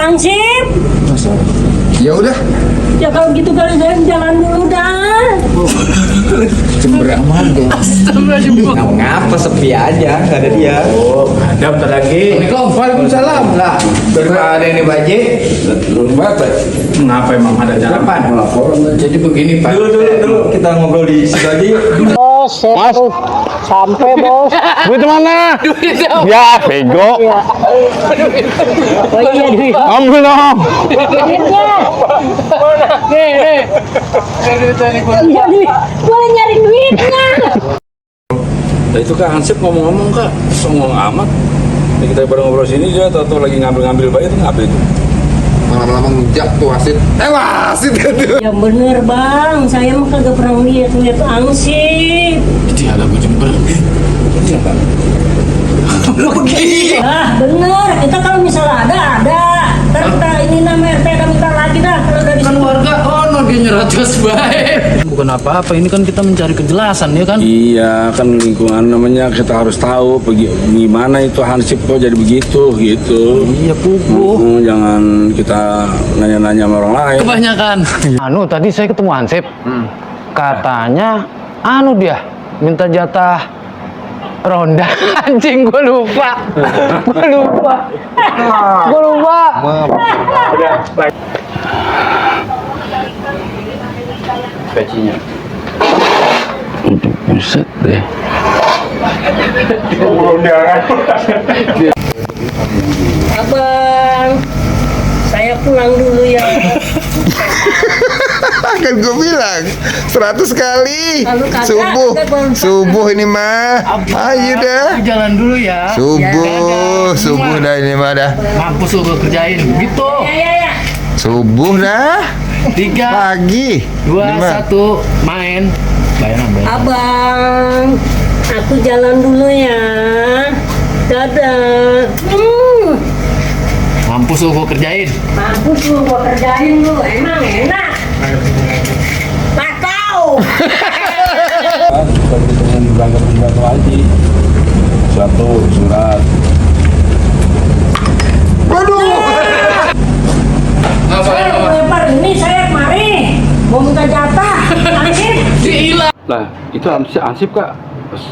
Ansip. Ya udah. Ya kalau gitu kali saya jalan dulu dah. Cember amat ya. Nah, ngapa sepi aja, nggak ada dia. Oh, ada bentar lagi. Waalaikumsalam lah. Daripada ini baje, bapak. Mengapa emang ada jarapan? Jadi begini Pak. Dulu kita ngobrol di situ aja yuk. Bos, sampai bos. Duit mana? Duit Ya, bego. Iya. Oh iya duit. Ambil dong. Duitnya. Nih. Duitnya nih gua. Iya duit. Boleh nyari duitnya. Nah, itu Kak Hansip ngomong-ngomong Kak, songong amat. Ini kita baru ngobrol sini dia atau lagi ngambil-ngambil bayi itu ngapain itu? Lama-lama ngejak tuh wasit. Wasit itu. Ya bener bang, saya mah kagak pernah lihat Ansip. Jadi ada gue jember. Siapa? Ah bener, kita kalau misalnya ada. Ntar kita ini nama RT kita minta lagi dah kalau udah Kan disitu. warga ono dia nyerocos baik. Bukan apa-apa, ini kan kita mencari kejelasan ya kan. Iya, kan lingkungan namanya kita harus tahu gimana itu Hansip kok jadi begitu gitu. Iya pupu. Jangan kita nanya-nanya sama orang lain. Kebanyakan. Anu tadi saya ketemu Hansip. Katanya anu dia minta jatah ronda. Anjing gue lupa. Pecinya. Buset deh. Abang, saya pulang dulu ya. Kan gue bilang 100 kali. Lalu kagak, Subuh. kagak baru Subuh ini mah. Ayo dah. Aku jalan dulu ya. Subuh dah ini mah dah. Mampus lu gue kerjain. Gitu. Ya. Subuh dah. 3, Pagi. 2, Lima. 1, main. Bayaran. Abang, aku jalan dulu ya. Dadah. Mampus lu gue kerjain. Mampus lu, gua kerjain lu. Emang enak. Tak tahu. Kalau kita ingin berangkat ke haji, suatu surat. Saya mau lempar ini, saya kemari. Mau minta jatah. Ansip. Gila. Lah, itu Hansip Kak,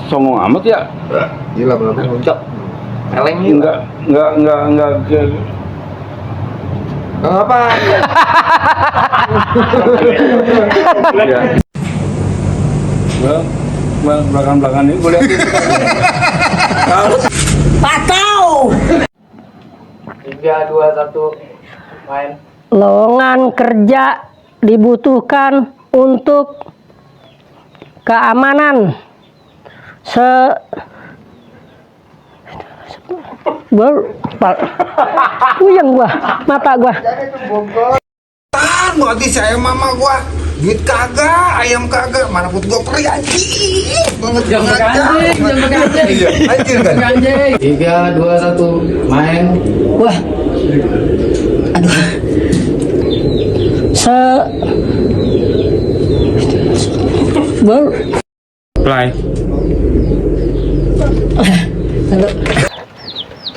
songong amat ya? Gila belum ngucap. Eleng Enggak apa? ya. Belakang-belakang ini boleh. Tak tahu. 3, 2, 1, main. Lowongan kerja dibutuhkan untuk keamanan puyeng gua, mata gua. Mau hati saya mama gua. Duit kagak, ayam kagak, mana put gua perih anjing. Jangan pakai anjing. Iya, anjing kan. 3, 2, 1, main. Wah. Aduh. Play.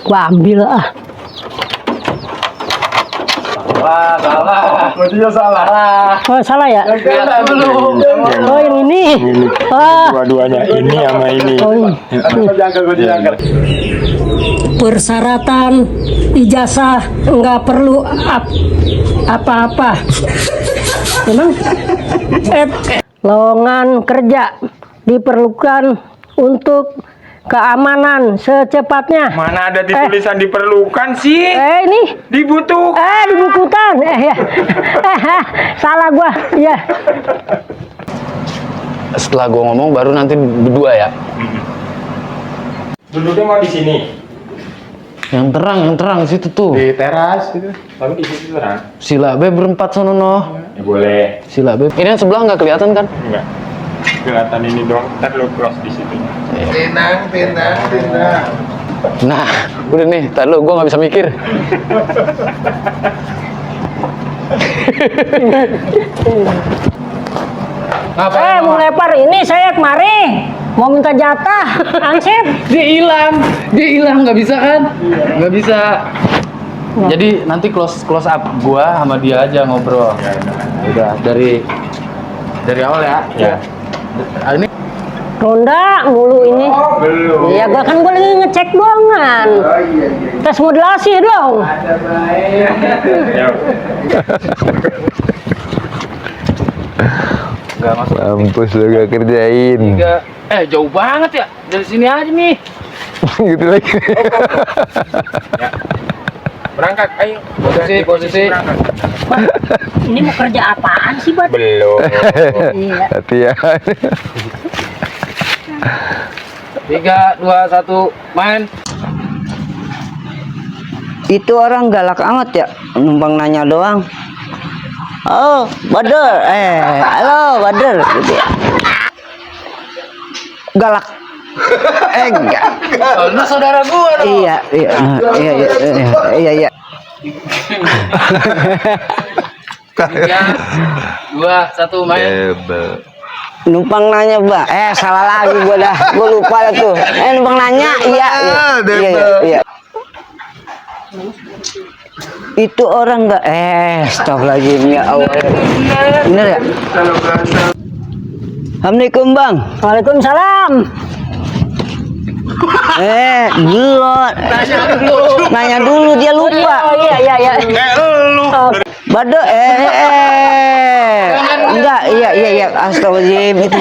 Gua ambil ah. Salah. Oh, salah ya? Belum. Oh, yang ini. Ah. Dua-duanya ini sama ini. Oh, ini. Persyaratan ijazah nggak perlu apa-apa. Memang lowongan kerja diperlukan untuk keamanan secepatnya. Mana ada tulisan diperlukan sih? Ini Dibutuhkan. dibukukan. Ya. Salah gua. Ya. Setelah gua ngomong baru nanti berdua ya. Duduknya mau di sini. Yang terang situ tuh. Di teras gitu. Tapi di situ terang. Sila B berempat sono no. Ya boleh. Sila B. Ini yang sebelah nggak kelihatan kan? Enggak. Kelihatan ini dong. Ntar lo cross di situ. Tenang. Nah, udah nih. Tar lu, gua nggak bisa mikir. Mau lempar ini saya kemari. Mau minta jatah. Ansip. Dia hilang nggak bisa kan? Nggak bisa. Jadi nanti close up gua sama dia aja ngobrol. Udah dari awal ya. Ya. Ini Ronda mulu ini. Belum. Iya, gua lagi ngecek doangan. Tes modulasi dong. Ya. nggak masuk. Mampus lu gak kerjain. Jauh banget ya. Dari sini aja nih. Gitu lagi. Ya. Berangkat, ayo. Posisi. Bah, ini mau kerja apaan sih, Bat? Belum. Iya. Latihan. 3, 2, 1, main. Itu orang galak amat ya, numpang nanya doang. Oh, Badar, halo Badar, gitu ya. Galak. Enggak. Oh, lu saudara gua dong. Iya. 3, 2, 1, main. Numpang nanya, Mbak. Salah lagi gua dah. Gua lupa dah tuh. Numpang nanya, iya. Itu orang enggak astagfirullahaladzim ya Allah. Bener ya? Assalamualaikum, Bang. Waalaikumsalam. Belum. Nanya dulu dia lupa. Iya. Bado enggak, iya. Astagfirullahaladzim itu